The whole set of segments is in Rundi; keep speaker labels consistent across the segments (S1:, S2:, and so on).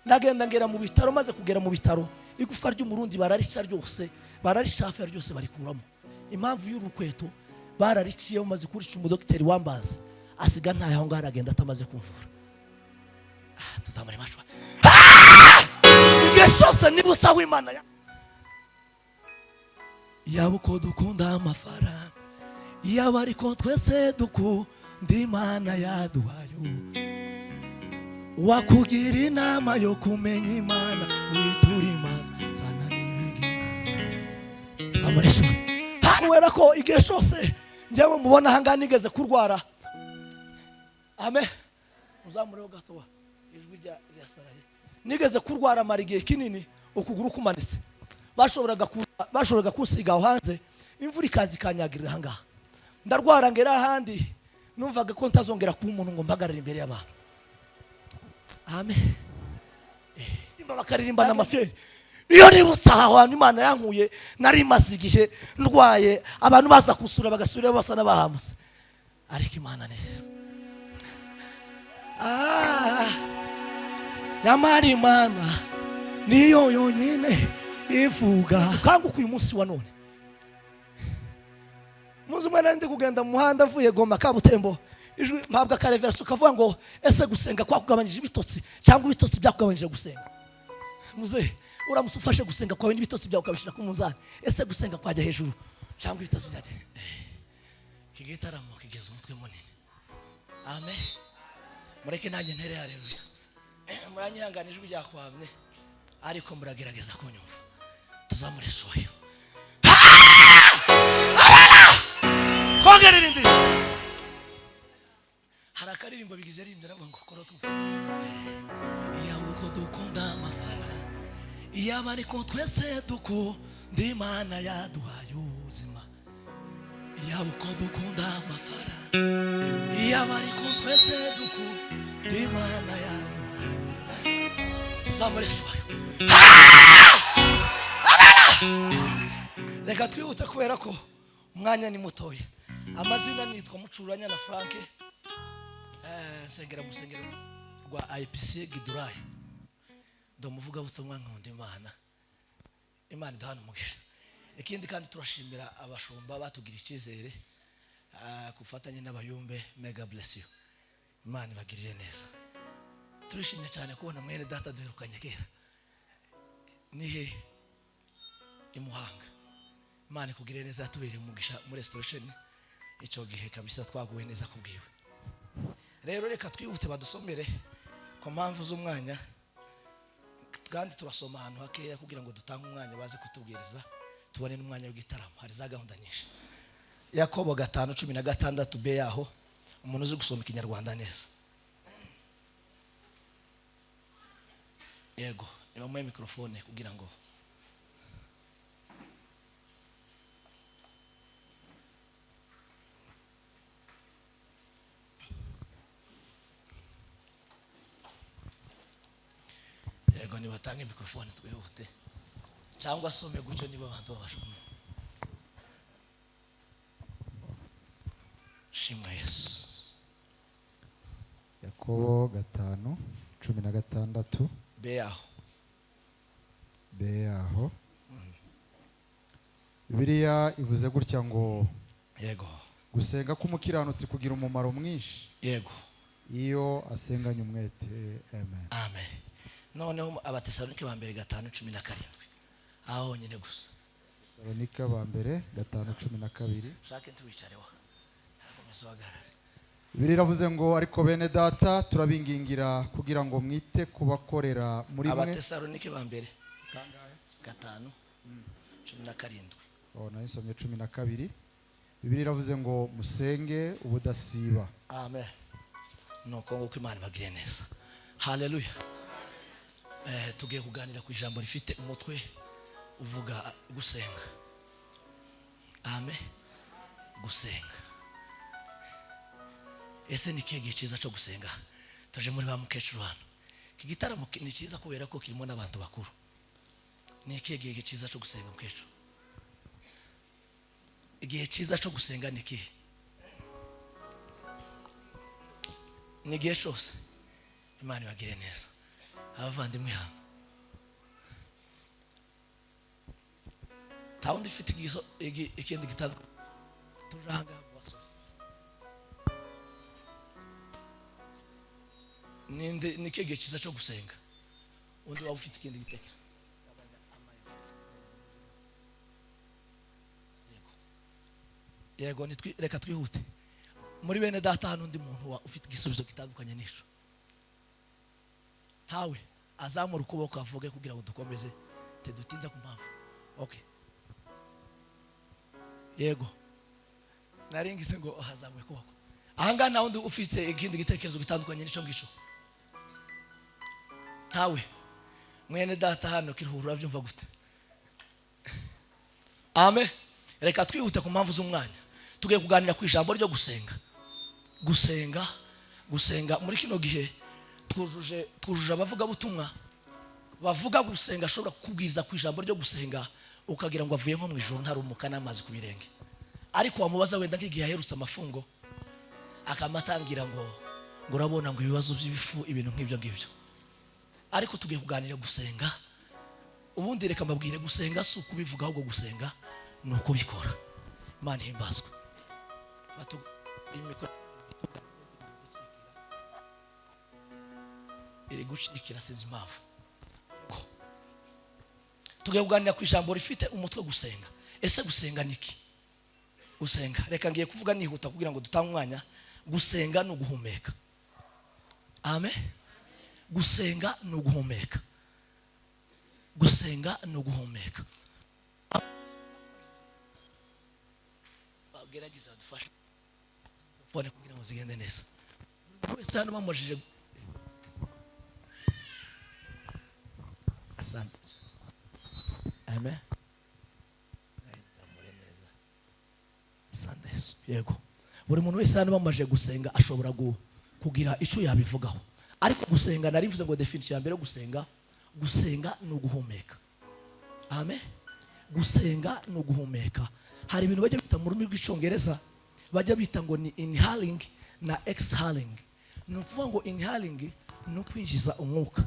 S1: Ndagenda ngera mu bitaro, maze kugera mu bitaro igufa ry'umurundi bararica ryose, bararishafa ryose, barikuramo. Impamvu y'urukweto barariciye, maze kurica umudogiteri wambaza asiga ntayo aho ngaho, aragenda atamaze kumvura. Ah, tuzamure amashwa. Igihe cyose niba usa w'Imana yaba uko dukunda amafaranga, yaba ariko twese dukunda Imana yaduhaye. Wakugira inama yo kumenya Imana witura imaza sana n'ibigi. Tuzamure ishuri kubera ko igihe cyose njyewe mubona ahangaha nigeze kurwara. Amen. Uzamureho gato ijwi rya saraye. Nigeze kurwara mara igihe kinini ukuguru kumanitse. Bashoboraga kunsiga aho hanze, imvura ikaza ikanyagirira ahangaha. Ndarwara ngera ahandi numvaga ko ntazongera kuba umuntu ngo mpagarare imbere y'abantu. Amen. Bakaririmba n'amaferi. Iyo nibutse aha hantu Imana yankuye, nari maze igihe ndwaye, abantu baza kusura bagasubira basa n'abahamuse, ariko Imana ni nziza. Ah, nyamara Imana niyo yonyine ivuga. Kanguka uyu munsi wa none. Muzi umwe nari ndi kugenda mu muhanda mvuye Goma Kabutembo, ijwi mpabwa akareverasi ukavuga ngo: "Ese gusenga kwakugabanyije ibitotsi cyangwa ibitotsi byakugabanyije gusenga?" Muze uramutse ufashe gusenga kwawe n'ibitotsi byawe ukabishyira ku munzani, ese gusenga kwajya hejuru cyangwa ibitotsi byajya? Iki gitaramo kigize umutwe munini. Amen. Mureke nanjye ntere haleluya. Muranyihangana ijwi ryakwamye, ariko muragerageza kunyumva. Tuzamure ishoyo, twongerera indi. Hari akaririmbo bigize rimbye aravuga ngo kora twumva: "Yaba uko dukunda amafaranga, yaba ariko twese dukunda Imana yaduhaye ubuzima. Yaba uko dukunda amafaranga, yaba ariko twese dukunda Imana yaduhaye." Tuzamure ishoyo. Reka twihute kubera ko umwanya ni mutoya. Amazina nitwa Mucuranya na Frank, nsengera mu rusengero rwa IPC Gidurayi, ndi umuvugabutumwa, nkunda Imana. Imana iduhana umugisha. Ikindi kandi turashimira abashumba batugira icyizere ku bufatanye n'abayumbe. Mega bless you, Imana ibagirire neza. Turishimye cyane kubona mwene data duherukanye kera. Ni he? I Muhanga. Imana ikugirire neza, yatubereye umugisha muri Restoration icyo gihe kabisa, twaguwe neza kubwiwe. Rero reka twihute badusomere ku mpamvu z'umwanya, kandi turasoma ahantu hakeya kugira ngo dutange umwanya baze kutubwiriza, tubone n'umwanya w'igitaramo. Hari za gahunda nyinshi. Yakobo 5:16 b yaho, umuntu uzi gusoma Ikinyarwanda neza. Yego, nibamuhe mikorofone kugira ngo yego, nibatange mikorofone twihute, cyangwa asome gutyo niba abantu babasha kumva. Shimwa Yesu.
S2: Yakobo 5:16.
S1: B yaho.
S2: B yaho. Bibiliya ivuze gutya ngo: "Gusenga k'umukiranutsi kugira umumaro mwinshi iyo asenganye umwete." Amen.
S1: Amen. Noneho Abatesalonike ba mbere 5:17, aho honyine gusa.
S2: Salonika ba mbere 5:12.
S1: Ushake ntiwicareho, komeza uhagarare.
S2: Bibiliya iravuze ngo: "Ariko bene data, turabingingira kugira ngo mwite ku bakorera muri mwe."
S1: Abatesalonike ba mbere 5:17.
S2: Oh, nayisomye 12. Bibiliya iravuze ngo: "Musenge ubudasiba."
S1: Amen. Nuko nguko, Imana ibagire neza. Haleluya. Tugiye kuganira ku ijambo rifite umutwe uvuga gusenga. Amen. Gusenga, ese ni ikihe gihe cyiza cyo gusenga? Tuje muri ba mukecuru hano. Iki gitaramo ni cyiza kubera ko kirimo n'abantu bakuru. Ni ikihe gihe cyiza cyo gusenga, mukecuru? Igihe cyiza cyo gusenga ni ikihe? Ni igihe cyose. Imana ibagire neza. Abavandimwe hano nta wundi ufite ikindi gitandukanye tuje ahangaha mu basore. Ninde ni ikihe gihe cyiza cyo gusenga? Undi waba ufite ikindi gitekerezo? Yego, reka twihute. Muri bene data hano undi muntu ufite igisubizo gitandukanye n'isho ntawe, azamura ukuboko avuge kugira ngo dukomeze tedutinda ku mpamvu. Okay, yego, naringise ngo hazamuye ukuboko. Ahangaha nta wundi ufite ikindi gitekerezo gitandukanye n'ico ngico? Ntawe. Mwene data hano Kiruhura byumva gute? Amen. Reka twihute ku mpamvu z'umwanya. Tugiye kuganira ku ijambo ryo gusenga. Gusenga, gusenga muri kino gihe twujuje abavuga butumwa bavuga gusenga, ashobora kukubwiza ku ijambo ryo gusenga ukagira ngo avuye nko mu ijoro ntarumuka n'amazi ku birenge, ariko wamubaza wenda nk'igihe aherutse amafungo akamatangira ngo urabona ngo ibibazo by'ibifu, ibintu nk'ibyo ngibyo. Ariko tugiye kuganira gusenga. Ubundi reka mbabwire, gusenga si ukubivuga, ahubwo gusenga ni ukubikora. Imana ihimbazwe. Iri gucikira sinzi impamvu. Tugiye kuganira ku ijambo rifite umutwe gusenga. Ese gusenga niki? Gusenga, reka ngiye kuvuga nihuta kugira ngo dutange umwanya. Gusenga ni uguhumeka. Amen. Gusenga ni uguhumeka. Gusenga ni uguhumeka. Bagerageza dufashe fone kugira ngo zigende neza. Wese hano bamujije. Asante. Amen. Asante. Yego. Buri muntu wese hano bamajije gusenga ashobora kugira icyo yabivugaho. Ariko gusenga narivuze ngo definition ya mbere gusenga, gusenga ni uguhumeka. Amen. Gusenga ni uguhumeka. Hari ibintu bajya bita mu rurimi rw'icyongereza bajya bita ngo ni inhaling na exhaling. Ni ukuvuga ngo inhaling ni ukwinjiza umwuka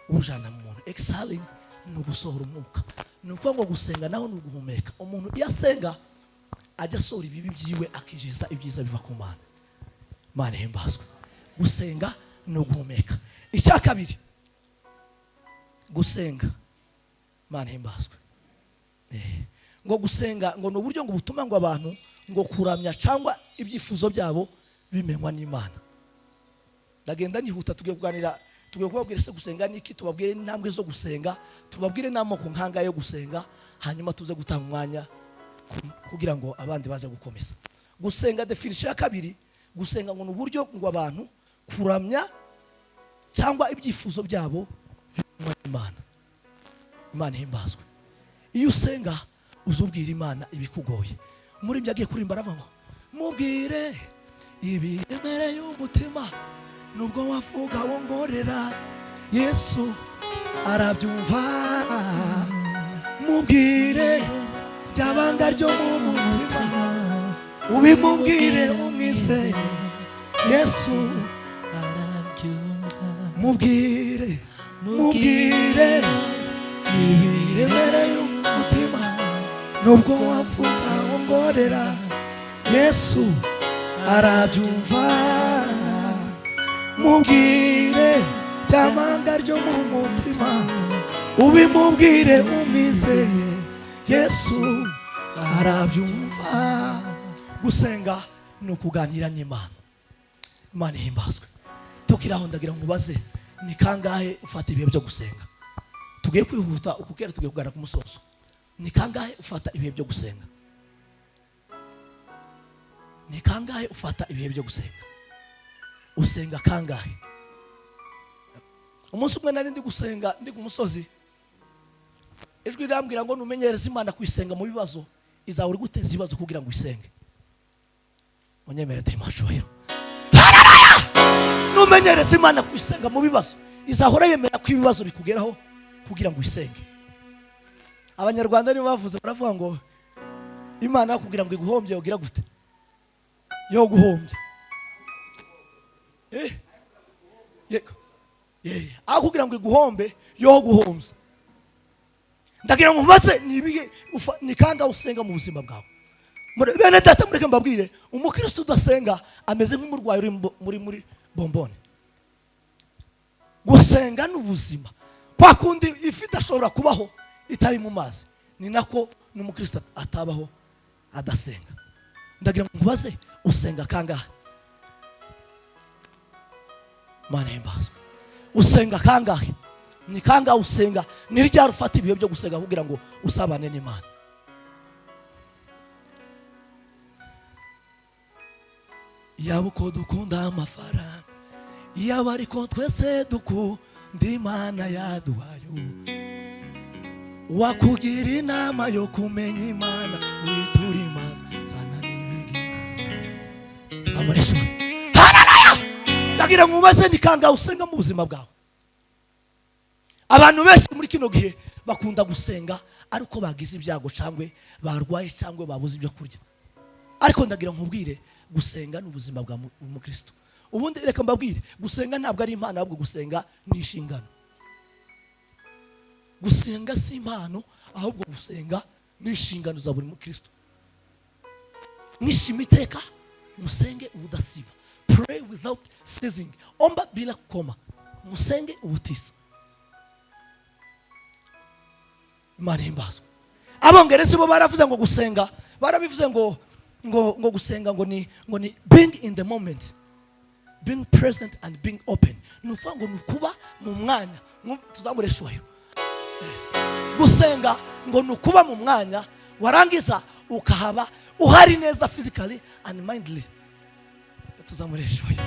S1: ujana mu muntu, exhaling ni ugusohora umwuka. Ni ukuvuga ngo gusenga naho ni uguhumeka. Umuntu iyo asenga ajya asohora ibibi byiwe akinjiza ibyiza biva ku Mana. Imana ihimbazwe. Gusenga ni uguhumeka. Icya kabiri, gusenga, Imana ihimbazwe. Ngo gusenga ngo ni uburyo ngo butuma ngo abantu ngo kuramya cyangwa ibyifuzo byabo bimenywa n'Imana. Ndagenda nihuta, tugiye kuganira, tugiye kubabwira ese gusenga niki, tubabwire intambwe zo gusenga, tubabwire n'amoko nkanga yo gusenga, hanyuma tuze gutanga umwanya kugira ngo abandi baze gukomeza. Gusenga definition ya kabiri, gusenga ngo ni uburyo ngo abantu kuramya cyangwa ibyifuzo byabo bimenywa n'Imana. Imana ihimbazwe. Iyo usenga uzubwira Imana ibikugoye. Muri ibyo agiye kuririmba aravuga ngo mubwire ibiremereye umutima nubwo wavuga wongorera Yesu arabyumva. Mubwire byabanga ryo mu mutima ubimubwire umwizere Yesu
S3: arabyumva.
S1: Mubwire, mubwire ibiremereye umutima nubwo wavuga wongorera Yesu arabyumva. Mubwire byamanga ryo mu mutima ubimubwire umwizeye Yesu arabyumva. Gusenga ni ukuganira n'Imana. Imana ihimbazwe. Tukiraho ndagira ngo ubaze ni kangahe ufata ibihe byo gusenga? Tugiye kwihuta ukukera, tugiye kugana ku musozo. Ni kangahe ufata ibihe byo gusenga? Ni kangahe ufata ibihe byo gusenga? Usenga kangahe? Umunsi umwe nari ndi gusenga ndi ku musozi, ijwi rirambwira ngo numenyereze Imana kuyisenga mu bibazo, izahora iguteza ibibazo kugira ngo uyisenge. Munyemere tuyimashobora. Numenyereze Imana kuyisenga mu bibazo, izahora yemera ko ibibazo bikugeraho kugira ngo uyisenge. Abanyarwanda nibo bavuze baravuga ngo Imana kugira ngo iguhombye ugira gute? Yo guhombye. Yego. Aho kugira ngo iguhombe yo guhombya. Ndagira ngo mbaze, ni ibihe ni kangahe usenga mu buzima bwawe? Bene data, mureke mbabwire, umukristo udasenga ameze nk'umurwayi uri muri bombone. Gusenga ni ubuzima. Kwa kundi ifi idashobora kubaho itari mu mazi, ni nako n'umukristo atabaho adasenga. Ndagira ngo nkubaze, usenga kangahe? Mana himbazwe. Usenga kangahe? Ni kangahe usenga? Ni ryari ufata ibihe byo gusenga kugira ngo usabane n'Imana? Yaba uko dukunda amafaranga, yaba ariko twese dukunda Imana yaduhaye, wakugira inama yo kumenya Imana witura imaza sana n'ibigi zamurisha. Haleluya! Ndagira ngo mubaze, ni kangahe usenga mu buzima bwawe? Abantu benshi muri kino gihe bakunda gusenga ariko bagize ibyago, cyangwa barwaye, cyangwa babuze ibyo kurya. Ariko ndagira nkubwire, gusenga ni ubuzima bwa mukristo. Ubundi reka mbabwire, gusenga ntabwo ari impano, ahubwo gusenga ni inshingano. Gusenga si impano, ahubwo gusenga ni inshingano za buri mukristo. Mwishime iteka, musenge ubudasiba. Pray without ceasing, omba bila kukoma, musenge ubutisa. Imana ihimbazwe. Abongereza bo baravuze ngo gusenga, barabivuze ngo gusenga ngo ni being in the moment, being present and being open. Ni ukuvuga ngo ni ukuba mu mwanya. Tuzamure ishuwayo. Gusenga ngo ni ukuba mu mwanya, warangiza ukahaba uhari neza physically and mindly. Tuzamure ishuwayo.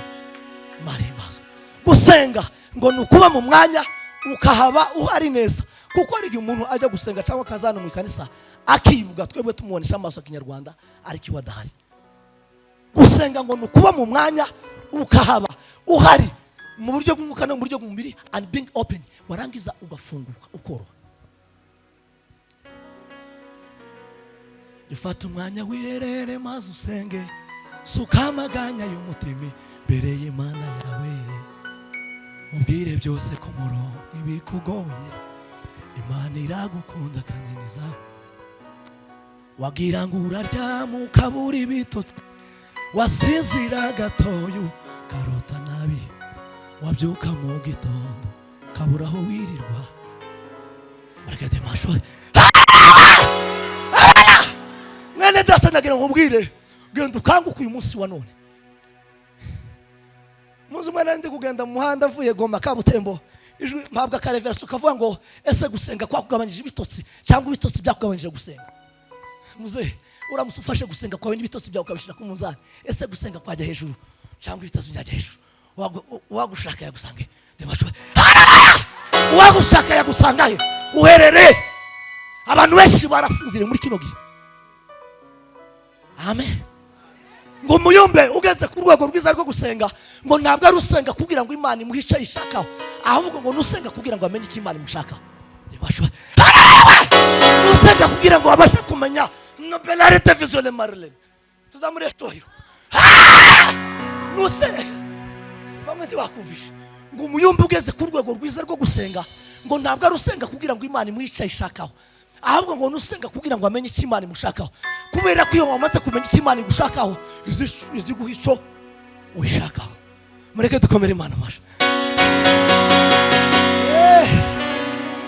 S1: Imana ihimbazwe. Gusenga ngo ni ukuba mu mwanya, ukahaba uhari neza, kuko hari igihe umuntu ajya gusenga cyangwa akaza hano mu ikanisa akivuga, twebwe tumubonesha amaso ya kinyarwanda, ariko iwe adahari. Gusenga ngo ni ukuba mu mwanya, ukahaba uhari mu buryo bw'umwuka no mu buryo bw'umubiri, and being open, warangiza ugafunguka, ukoroha. Ufata umwanya wiherere maze usenge, suka amaganya y'umutima imbere y'Imana yawe, mubwire byose ku murongo ibikugoye. Imana iragukunda kandi niza. Wagira ngo uraryama ukabura ibitotsi, wasinzira gatoya ukarota nabi, wabyuka mu gitondo ukabura aho wirirwa. Mureke mashuri. Mwene data, ndagira ngo nkubwire, genda ukanguke uyu munsi wa none. Umunsi umwe nari ndi kugenda mu muhanda mvuye Goma Kabutembo, ijwi mpabwa akareverasi ukavuga ngo: "Ese gusenga kwakugabanyije ibitotsi, cyangwa ibitotsi byakugabanyije gusenga?" Muzehe, uramutse ufashe gusenga kwawe n'ibitotsi byawe ukabishyira ku munzani, ese gusenga kwajya hejuru cyangwa ibitotsi byajya hejuru? Uwagushaka yagusange? Uwagushaka yagusanga he? Uherereye. Abantu benshi barasinziriye muri kino gihe. Amen. Ngo umuyumbe ugeze ku rwego rwiza rwo gusenga, ngo ntabwo ari usenga kugira ngo Imana imuhe icyo ayishakaho, ahubwo ngo nusenga kugira ngo amenye icyo Imana imushakaho. Nusenga kugira ngo abashe kumenya nobelare vision marilene. Tuzamure cyubahiro. Nuse bamwe ntibakumvishe. Ngo umuyumbe ugeze ku rwego rwiza rwo gusenga, ngo ntabwo ari usenga kugira ngo Imana imuhe icyo ayishakaho, ahubwo ngo nusenga kugira ngo amenye icyo Imana imushakaho, kubera ko iyo wamaze kumenya icyo Imana igushakaho, iziguha icyo uyishakaho. Mureke dukomere Imana amashyi.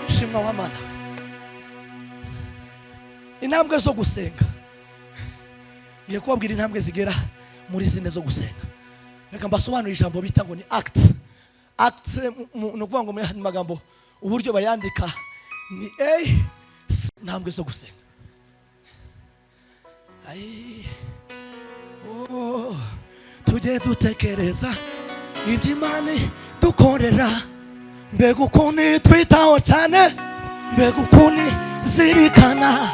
S1: Shimwa wa Mana. Intambwe zo gusenga, ngiye kubabwira intambwe zigera muri zine zo gusenga. Reka mbasobanurire ijambo bita ngo ni act. Act ni ukuvuga ngo mu yandi magambo, uburyo bayandika ni A C, intambwe zo gusenga. Ai, oh, tujye dutekereza iby'Imana dukorera. Mbega ukuntu twitaho cyane, mbega ukuntu zirikana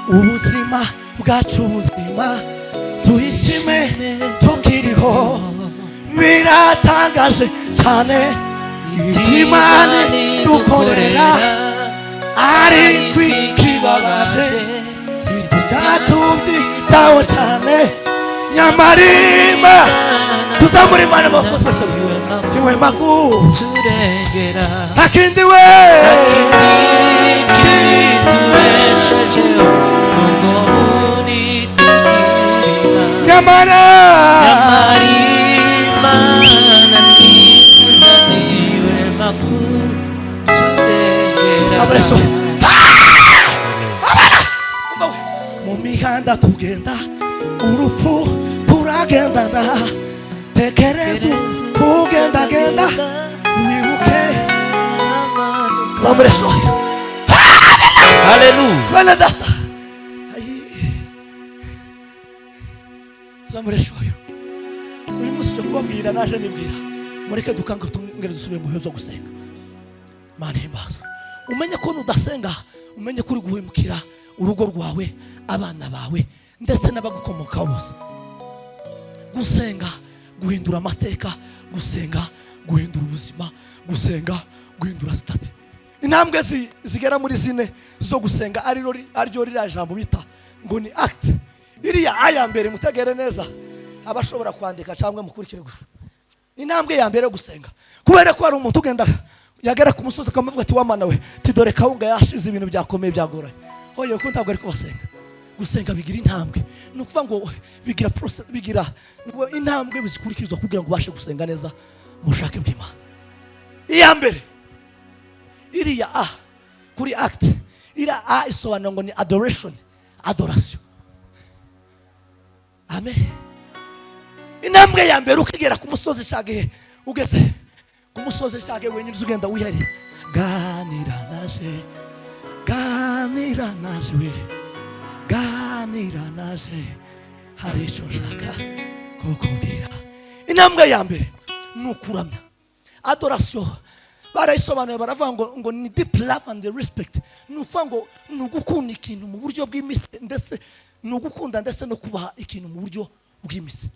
S1: ubuzima bwacu, ubuzima tuyishime tukiriho. Biratangaje cyane iby'Imana dukorera, ariko ikibabaje ntitubyatubyitaho cyane. Nyamara Imana, tuzamura Imana amaboko twese, ntiwema
S3: turengera.
S1: Ntakindi we.
S3: Kitubeshejeho nubwo unitugirira.
S1: Nyamara
S3: Nyamara Imana nziza ntiwema kuturengera.
S1: Abraço. Mu mihanda tugenda, urupfu turagendana, tekereza kugendagenda, wibuke zamure.
S3: Haleluya.
S1: Bene data. Ayi. Zamure shoyo. Uyu munsi uje kubabwira, naje nibwira mureke dukange, tungere dusubire mu bihe byo gusenga. Mana himbaza. Umenye ko nudasenga, umenye ko uri guhemukira urugo rwawe, abana bawe, ndetse n'abagukomokaho bose. Gusenga guhindura amateka, gusenga guhindura ubuzima, gusenga guhindura status. Intambwe zigera muri zine zo gusenga, ariryo ririya jambo bita ngo ni act. Iriya A ya mbere, mutegere neza abashobora kwandika cyangwa mukurikire gusa. Intambwe ya mbere yo gusenga, kubera ko hari umuntu ugenda, yagera ku musozi akamuvuga ati: "Wamana we," ti: "Dore kawunga yashize, ibintu byakomeye, byagoranye." Hoye ko ntabwo ari kubasenga. Gusenga bigira intambwe, ni ukuvuga ngo bigira process, bigira ngo intambwe zikurikizwa kugira ngo ubashe gusenga neza mu bushake bw'Imana. Iya mbere, iriya A kuri act, iriya A isobanura ngo ni adoration, adoration. Amen. Intambwe ya mbere, ukigera ku musozi, cyagihe ugeze ku musozi, cyagihe wenyine uza ugenda wihariye, ganira naje, ganira naje we, ganira naje, hari icyo nshaka kukubwira. Intambwe ya mbere ni ukuramya, adoration. Barayisobanuye, baravuga ngo ni deep love and respect. Ni ukuvuga ngo ni ugukunda ikintu mu buryo bw'imitsi, ndetse ni ugukunda ndetse no kubaha ikintu mu buryo bw'imitsi.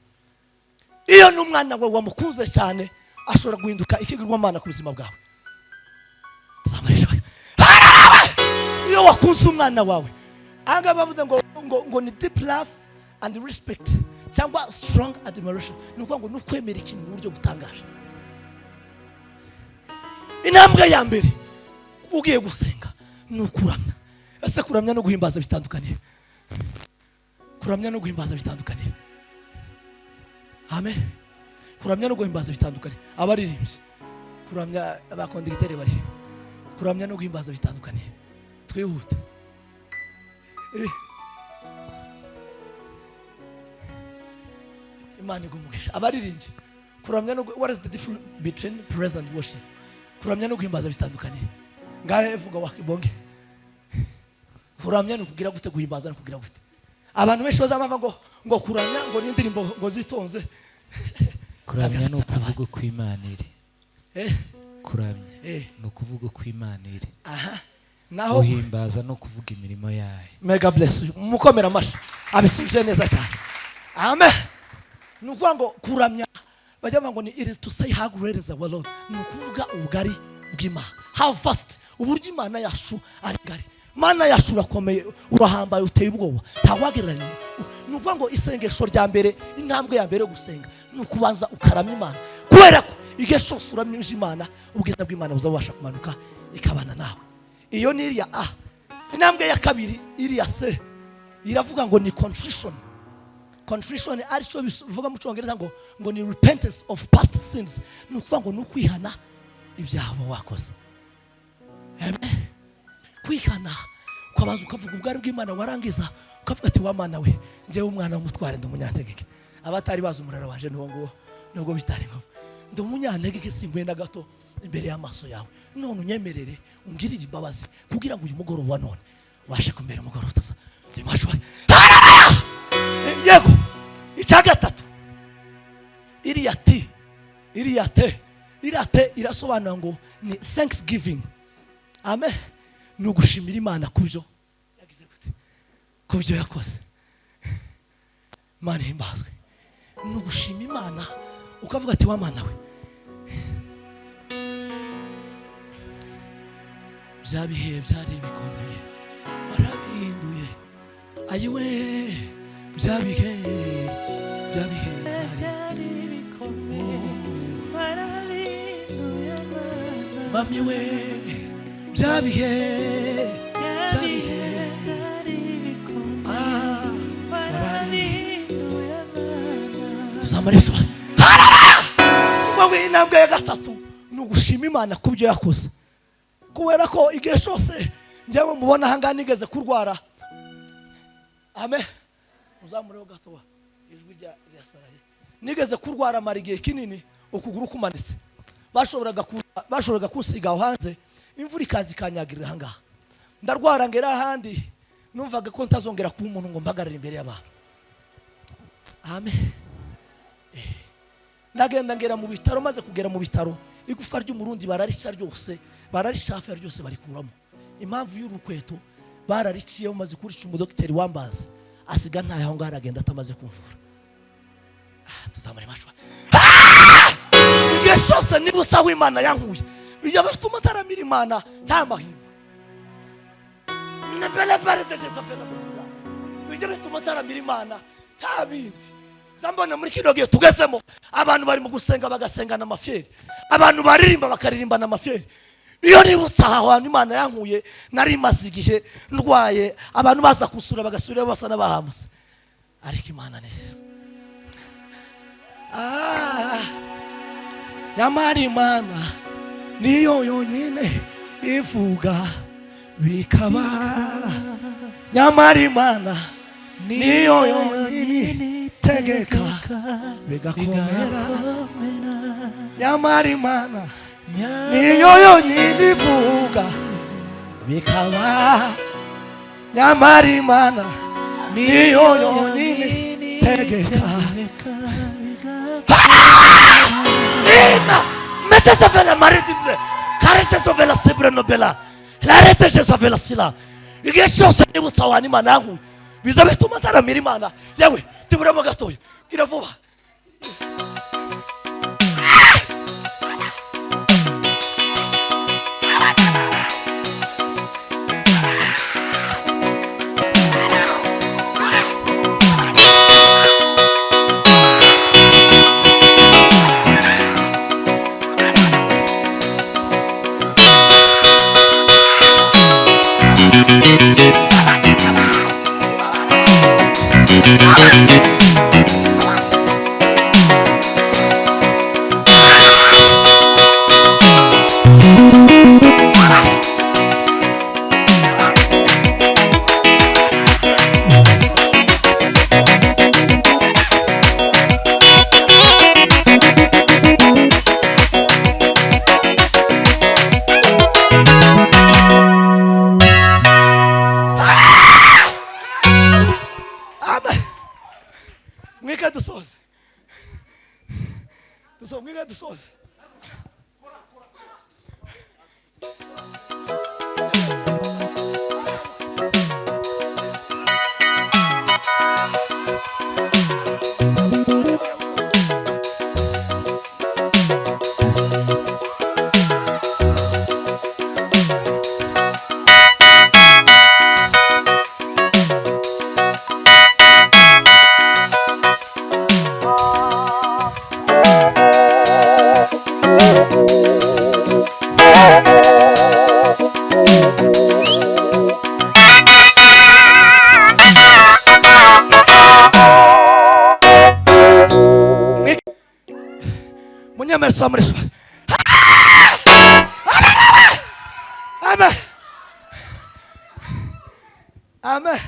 S1: Iyo n'umwana wawe wamukunze cyane, ashobora guhinduka ikigirwamana ku buzima bwawe. Tuzamurishwe. Iyo wakunze umwana wawe, ahangaha bavuze ngo ni deep love and respect cyangwa strong admiration. Ni ukuvuga ngo ni ukwemera ikintu mu buryo butangaje. Intambwe ya mbere ugiye gusenga ni ukuramya. Ese kuramya no guhimbaza bitandukaniye? Kuramya no guhimbaza bitandukaniye? Amen. Kuramya no guhimbaza bitandukanye? Abaririmbyi, kuramya, abakondigiteri bari, kuramya no guhimbaza bitandukaniye? Twihute. Imana igumugisha. Abaririmbyi, kuramya no what is the difference between praise and worship? Kuramya no guhimbaza bitandukanye? Ngahe vuga wakibonge. Kuramya ni ukugira gute? Guhimbaza ni ukugira gute? Abantu benshi bazamava ngo kuramya ngo ni indirimbo ngo zitonze.
S3: Kuramya ni ukuvuga uko Imana iri. Kuramya ni ukuvuga uko Imana iri.
S1: Aha naho.
S3: Guhimbaza no kuvuga imirimo yayo.
S1: Mega bless you. Mukomera amashyi, abisubije neza cyane. Amen. Ni ukuvuga ngo kuramya, bajya bavuga ngo ni it is to say how great is our Lord. Ni ukuvuga ubugari bw'Imana, how vast, uburyo Imana yacu ari ngari. Mana yacu urakomeye, urahambaye, uteye ubwoba, ntawagereranya. Ni ukuvuga ngo isengesho rya mbere, intambwe ya mbere yo gusenga ni ukubanza ukaramya Imana, kubera ko igihe cyose uramije Imana, ubwiza bw'Imana buzabasha kumanuka ikabana nawe. Iyo ni iriya A. Intambwe ya kabiri, iriya C, iravuga ngo ni contrition. Contrition aricyo bivuga mu Cyongereza ngo ni repentance of past sins. Ni ukuvuga ngo ni ukwihana ibyaha uba wakoze. Amen. Kwihana, ukabanza ukavuga ubwari bw'Imana, warangiza ukavuga ati: "Wa Mana we, njyewe umwana w'umutware, ndi umunyantegeke." Abatari bazi umurara wanje n'uwo nguwo, nubwo bitari ngombwa, ndi umunyantegeke, sinkwiye na gato imbere y'amaso yawe. None unyemerere, ungirire imbabazi kugira ngo uyu mugoroba wa none ubashe kumbera umugoroba utaza. Yego. Icya gatatu, iriya T, iriya T, iriya T irasobanura ngo ni thanksgiving. Amen. Ni ugushimira Imana ku byo yagize gute, ku byo yakoze. Imana ihimbazwe. Ni ugushima Imana, ukavuga ati: "Wa Mana we, bya bihe byari bikomeye warabihinduye. Ayiwe, bya bihe." Bya bihe
S3: byari bikomeye warabihinduye Mana.
S1: Mami we, bya bihe,
S3: Bya bihe byari bikomeye warabihinduye Mana.
S1: Tuzamariswa. Wowe, intambwe ya gatatu ni ugushima Imana ku byo yakoze, kubera ko igihe cyose njyewe mubona ahangaha nigeze kurwara. Amen. Uzamureho gato ijwi rya saraye. Nigeze kurwara mara igihe kinini ukuguru kumanitse, bashoboraga kunsiga aho hanze, imvura ikaza ikanyagirira ahangaha. Ndarwara ngera ahandi numvaga ko ntazongera kuba umuntu ngo mpagarare imbere y'abantu. Amen. Ndagenda ngera mu bitaro, maze kugera mu bitaro igufa ry'umurundi bararica ryose, bararishafa ryose, barikuramo. Impamvu y'urukweto barariciye, maze kurica umudogiteri wambaza asiga ntayo aho ngaho, aragenda atamaze kumvura. Tuzamure amashwa. Igihe cyose niba usa w'Imana yankuye, bijya bituma ntaramira Imana nta mahirwe. Bijya bituma ntaramira Imana nta bindi. Zambona muri kino gihe tugezemo, abantu bari mu gusenga bagasengana amafyeri, abantu baririmba bakaririmbana amafyeri. Iyo nibutse aha hantu Imana yankuye, nari maze igihe ndwaye, abantu baza kusura bagasubira basa n'abahamuse, ariko Imana ni nziza. Nyamara Imana niyo yonyine ivuga bikaba. Nyamara Imana niyo yonyine itegeka bigakomera. Nyamara Imana niyo yonyine ivuga bikaba. Nyamara Imana niyo yonyine itegeka. Ina metese vela maridibile karese sovela sibre nobela larete sovela sila. Igihe cyose nibutse aho hantu Imana yankuye, biza bituma ntaramira Imana. Yewe, tuburemo gatoya, gira vuba. Amen. Mwike dusoze. Dusoze, mwike dusoze. Munyemerso amuriswa. Amen. Amen.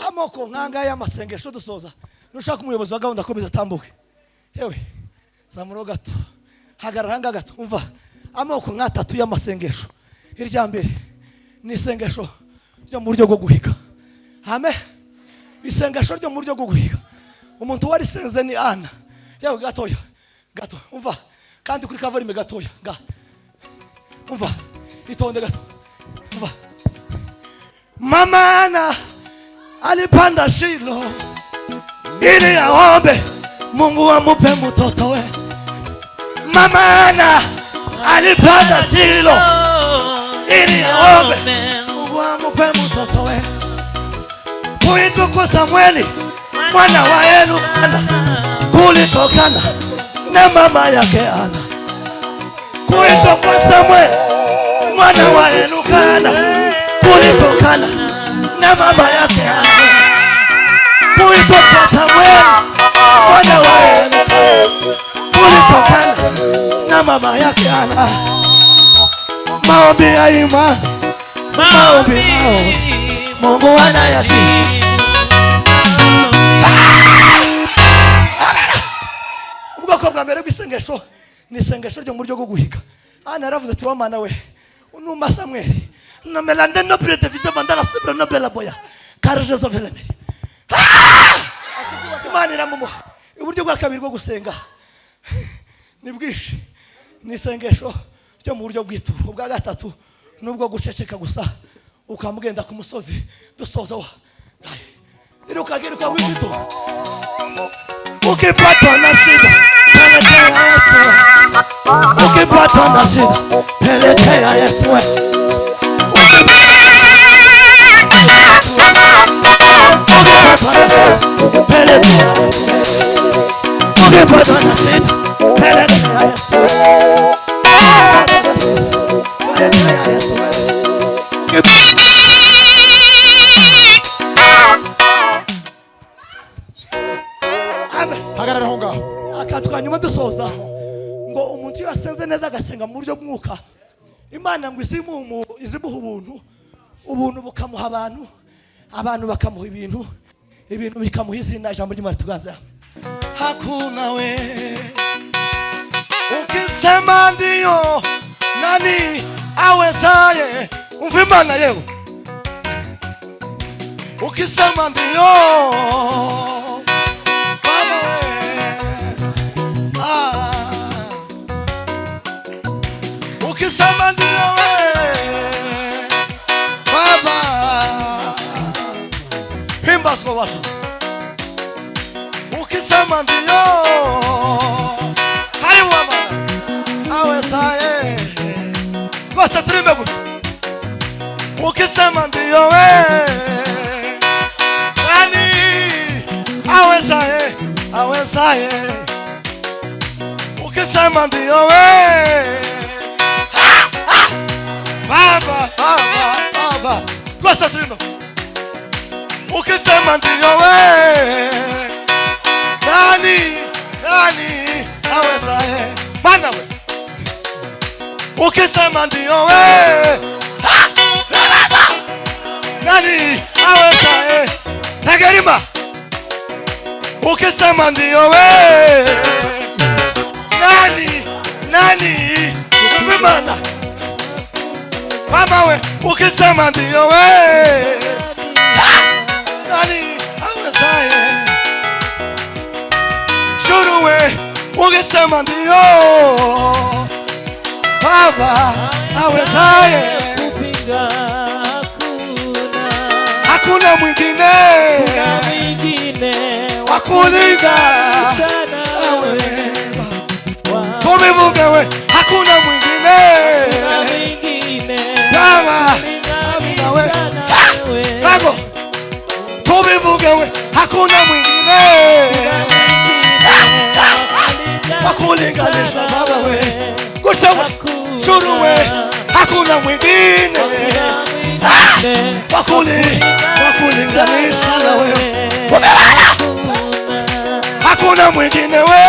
S1: Amoko nkanga y'amasengesho dusoza. Nushaka umuyobozi wa gahunda akomeza atambuke. Yewe, zamuro gato. Hagarara hanga gato. Umva amoko nk'atatu y'amasengesho. Irya mbere ni isengesho ryo mu buryo bwo guhiga. Amen. Isengesho ryo mu buryo bwo guhiga. Umuntu warisenze ni Ana. Yewe gatoya. Gato. Umva kandi kuri kavarime gatoya. Ga. Umva itonde gato. Umva. Mama Ana alipanda Shilo ili aombe Mungu amupe mtoto we. Mama Ana alipanda Shilo ili aombe Mungu amupe mtoto we. Huyu kwa Samueli mwana wa Elukana kulitokana na mama yake Ana. Kuitwa kwa Samuel mwana wa Elukana kulitokana na mama yake Ana. Kuitwa kwa Samuel mwana wa Elukana kulitokana na mama yake Ana. Maombi ya imani, maombi, Mungu anayajibu. Ubwoko bwa mbere bw'isengesho ni isengesho ryo mu buryo bwo guhiga. Ana yaravuze ati: "Wa we unuma Samuel nomelande nobre de vision vandala sobre noble boya car Jesu velemeri." Imana iramumuha. Uburyo bwa kabiri bwo gusenga ni bwinshi, ni isengesho ryo mu buryo bw'ituro. Ubwa gatatu nubwo guceceka gusa ukamugenda ku musozi dusoza wa iruka w'igito. Ukipatwa na shida pelekea Yesu, ukipatwa na shida pelekea Yesu, pelekea Yesu, ukipatwa na shida pelekea Yesu, pelekea Yesu.
S2: Hagarara aho ngaho.
S1: Akatwa nyuma dusoza ngo umuntu iyo asenze neza agasenga mu buryo bw'umwuka, Imana ngo izimuha ubuntu, ubuntu bukamuha abantu, abantu bakamuha ibintu, ibintu bikamuha izina. Ijambo ry'Imana tugaze. Hakuna we ukisema ndio nani awezaye? Umva Imana yewe, ukisema ndio Baba we, ukisema ndio we Baba, himbazwa wasu. Ukisema ndio karibu Baba awezaye. Twese turimbe gutya. Ukisema ndio we nani awezaye, awezaye. Ukisema ndio we Baba, Baba, Baba. Twese turimbe. Ukisema ndio we nani, nani awezaye? Bana we ukisema ndio we nani awezaye? Tagerima. Ukisema ndio we nani, nani umimana mama we. Ukisema ndio we nani awezaye? Shuru we ukisema ndio Baba awezaye. Hakuna mwingine wa kulinga nawe, tubivuge we, hakuna mwingine Baba nawe, Bago tubivuge we, hakuna mwingine wa kulinganisha Baba we, gushawe shuru we, hakuna mwingine wakulinganisha na wewe, hakuna mwingine we.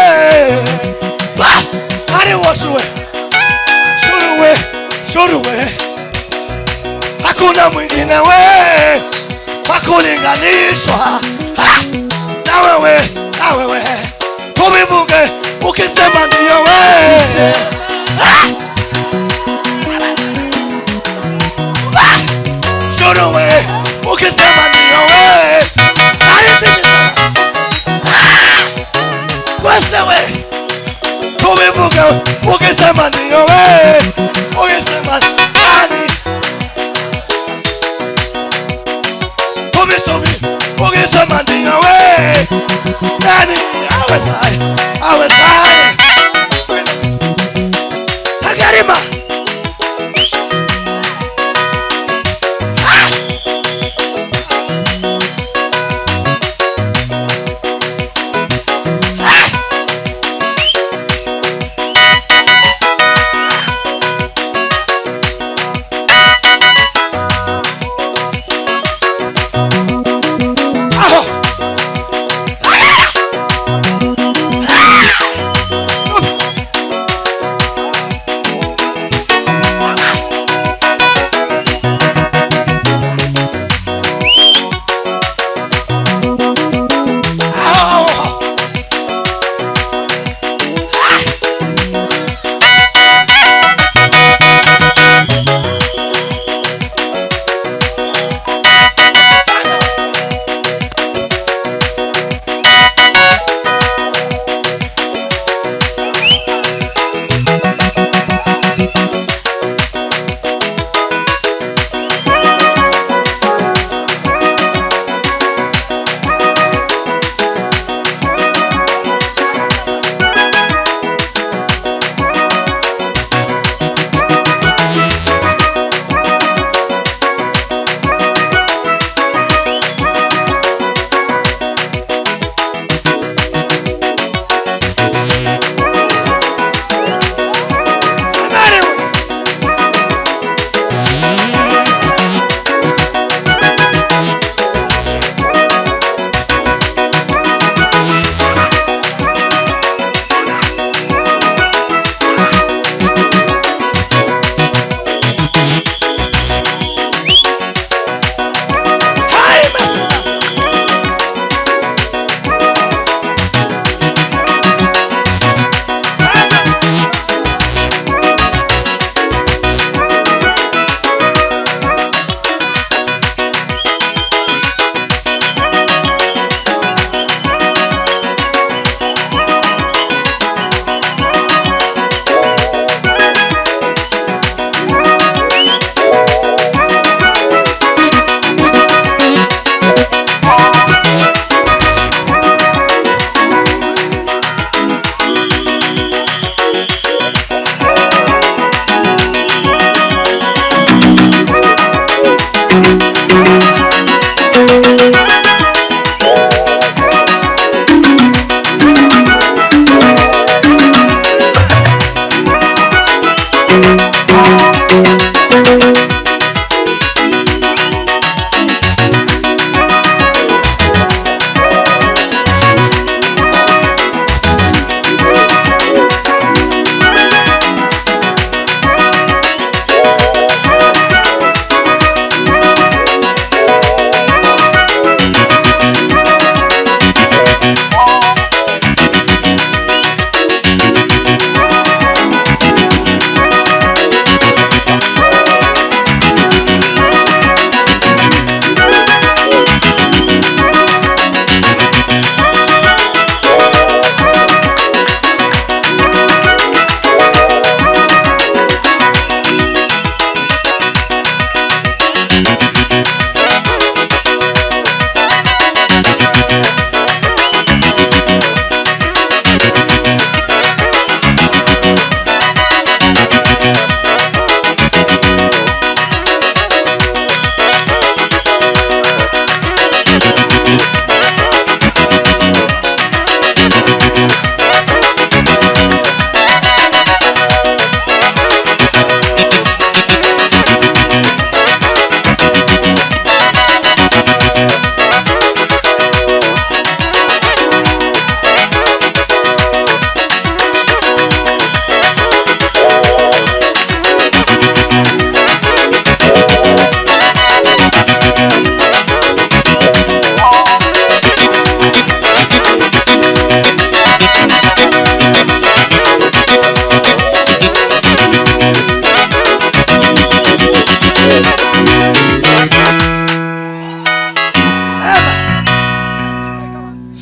S1: Ari washuwe shuruwe shuruwe, hakuna mwingine we wakulinganishwa na wewe, na wewe tubivuge. Ukisema ndio we shuruwe, ukisema ndio we twese we tubivuge. Ukisema ndio we, ukisema nani tubisubi. Ukisema ndio we nani awezaye, awezaye. Tagarima.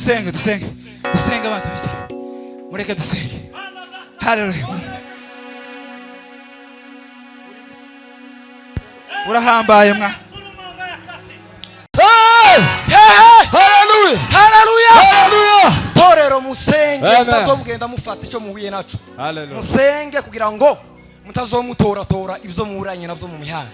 S4: Dusenge, dusenge, dusenge. Abantu bize, mureke dusenge. Haleluya! Urahambaye mwa.
S2: Haleluya!
S5: Haleluya!
S2: Haleluya!
S5: Torero, musenge.
S2: Amen.
S5: Mutazomugenda mufata icyo muhuye naco.
S2: Haleluya!
S5: Musenge kugira ngo mutazomutoratora ibyo muhuranye nabyo mu mihanda.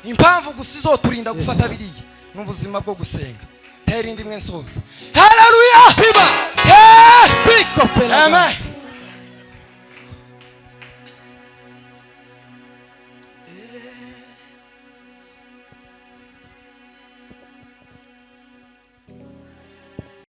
S5: Impamvu gusa izoturinda gufata biriya ni ubuzima bwo gusenga. Tera indi imwe nsoza. Haleluya!
S2: Pima!
S5: Hey!
S2: Piko pela!
S5: Amen.